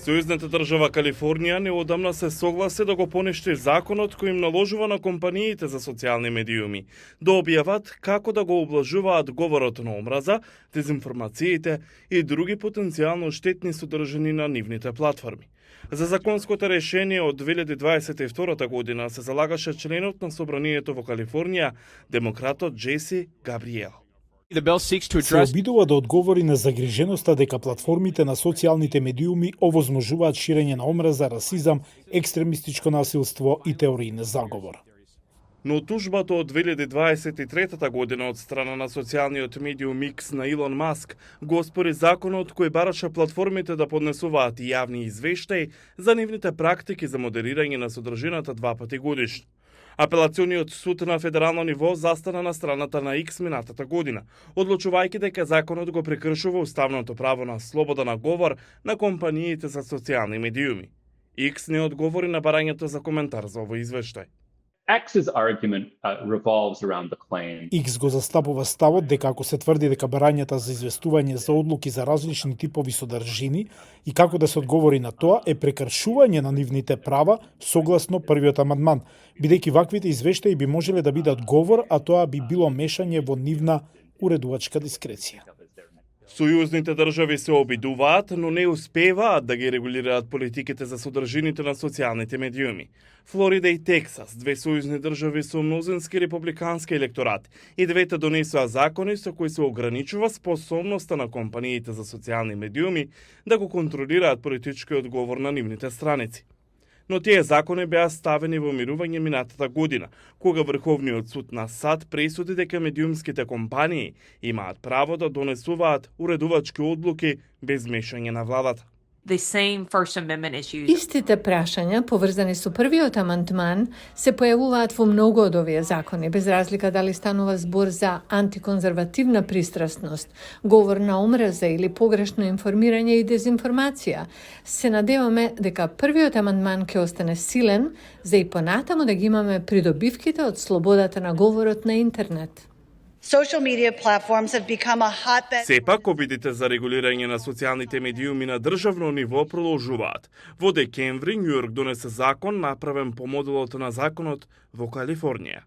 Сојузната држава Калифорнија неодамна се согласи да го поништи законот кој им наложува на компаниите за социјални медиуми да објават како да го облажуваат говорот на омраза, дезинформациите и други потенцијално штетни содржини на нивните платформи. За законското решение од 2022 година се залагаше членот на собранието во Калифорнија, демократот Джеси Габриел. Се обидува да одговори на загриженоста дека платформите на социјалните медиуми овозможуваат ширење на омраза, расизам, екстремистичко насилство и теории на заговор. Но тужбата од 2023 година од страна на социјалниот медиум X на Илон Маск го оспори законот кој бараше платформите да поднесуваат јавни извештаи за нивните практики за модерирање на содржината 2 пати годишно. Апелациониот суд на федерално ниво застана на страната на X минатата година, одлучувајќи дека законот го прекршува уставното право на слобода на говор на компаниите за социјални медиуми. X не одговори на барањето за коментар за овој извештај. X's argument revolves around the claim. X го застапува ставот дека ако се тврди дека барањата за известување за одлуки за различни типови содржини и како да се одговори на тоа е прекршување на нивните права согласно првиот амандман, бидејќи ваквите извештаи би можеле да бидат говор, а тоа би било мешање во нивна уредувачка дискреција. Сојузните држави се обидуваат, но не успеваат да ги регулираат политиките за содржините на социјалните медиуми. Флорида и Тексас, две сојузни држави со мнозински републикански електорат, и двете донесоа закони со кои се ограничува способноста на компаниите за социјални медиуми да го контролираат политичкиот говор на нивните страници. Но тие закони беа ставени во мирување минатата година, кога Врховниот суд на САД пресуди дека медиумските компании имаат право да донесуваат уредувачки одлуки без мешање на владата. Истите прашања, поврзани со првиот амандман, се појавуваат во многу од овие закони, без разлика дали станува збор за антиконзервативна пристрасност, говор на омраза или погрешно информирање и дезинформација. Се надеваме дека првиот амандман ќе остане силен за и понатаму да ги имаме придобивките од слободата на говорот на интернет. Сепак, обидите за регулирање на социјалните медиуми на државно ниво продолжуваат. Во декември, Њујорк донесе закон направен по моделот на законот во Калифорнија.